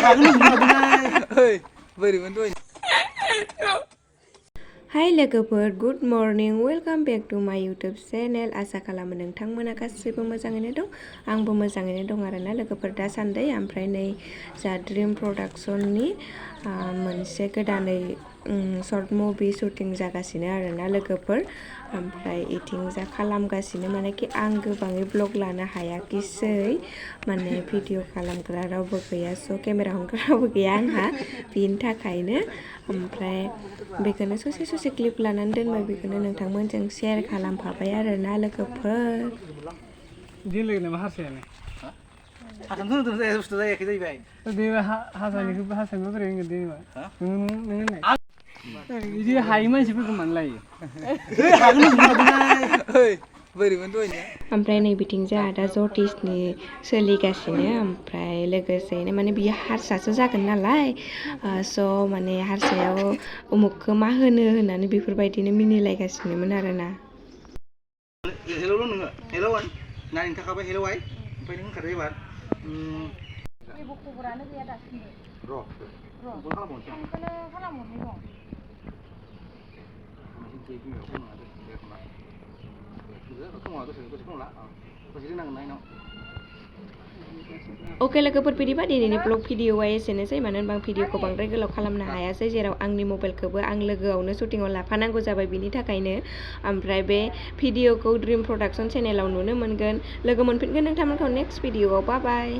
Hi लोगोफोर, good morning, welcome back to my YouTube channel. आसा खालामो नोंथांमोना गासैबो मोजाङैनो दं। आंबो मोजाङैनो दं आरोना लोगोफोर दासान्दि। ओमफ्राय नै जा ड्रिम प्रडाक्शननि मोनसे गोदानै शर्ट मुभि शुटिं जागासिनो आरोना लोगोफोर। ओमफ्राय इथिंजा खालामगासिनो मानेखि आं गोबाङै ब्लग लानो हायाखिसै, माने भिडिअ खालामग्रा रावबो गैया, स' केमेरा हमग्रा रावबो गैया आंहा, बेनि थाखायनो। ओमफ्राय बेखौनो ससे क्लिप लानानै दोनबाय, बेखौनो नोंथांमोनजों शेयार खालामफाबाय आरोना लोगोफोर। ओमफ्राय नै बिथिंजा दा जटिसनि सोलिगासिनो, ओमफ्राय लोगोसेनो माने बियो हारसासो जागोन नालाय, स' माने हारसायाव उमुखखौ मा होनो होननानै बेफोरबायदिनो मिनिलायगासिनोमोन आरोना। खबरानो गैया दासिमबो। फनखौनो खालामहरनाय दं। अके लोगोफोर, बिदिबा दिनैनि ब्लग भिडिअआ एसेनोसै। मानो होनबा आं भिडिअखौ बांद्राय गोलाव खालामनो हायासै, जेराव आंनि मबाइलखौबो आं लोगोआवनो शुटिंआव लाफानांगौ जाबाय, बिनि थाखायनो। ओमफ्राय बे भिडिअखौ ड्रिम प्रडाक्शन चेनेलाव नुनो मोनगोन। लोगो मोनफिनगोन नोंथांमोनखौ नेक्स्ट भिडिअआव। बाय बाय।